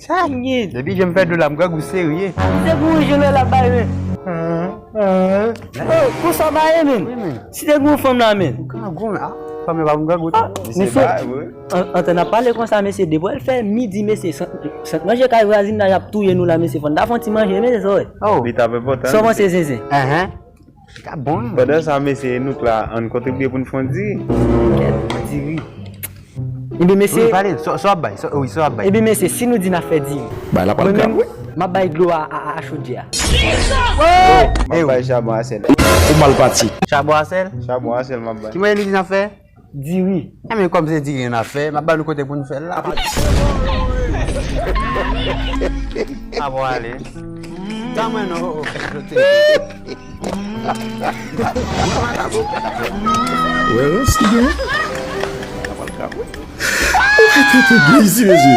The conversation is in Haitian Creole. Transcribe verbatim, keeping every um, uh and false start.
Depi je m fè dlo la, m grangou serye. Se pou manje lè l ap bay men. Oh, konsa w bare men. Si te gen yon fanm la men. Grangou men. Ah, fanm yo pa pou grangou tou. Mesye, an- antan n ap pale konsa mesye, depi w al fè midi mesye, sant manje kay vwazin la y ap touye nou la mesye, fò n ta fè yon ti manje mesye, sa w wè. Oh. Li t ap enpòtan. Sa w panse Zenzen? Ka bon. Pandan sa mesye, nou k la, ann kontribye pou n fè yon diri. Kèt, yon diri. Ebyen mesye. Wi, pale, sa w ap bay, sa- wi, sa w ap bay. Ebyen mesye, si nou di n ap fè diri. Bay la pral grav wi. M ap bay dlo a, a, a chodyè a. M ap bay chabon a sèl. Ou mal pati. Chabon a sèl? Chabon a sèl m ap bay. Ki mwen li di n ap fè? Diri. Enben kòm se diri n ap fè, m ap ba nou kote pou nou fè l la. A bon ale. Tan mwen non. Wè rans ki gen. Ou ka tete gen isi mesye.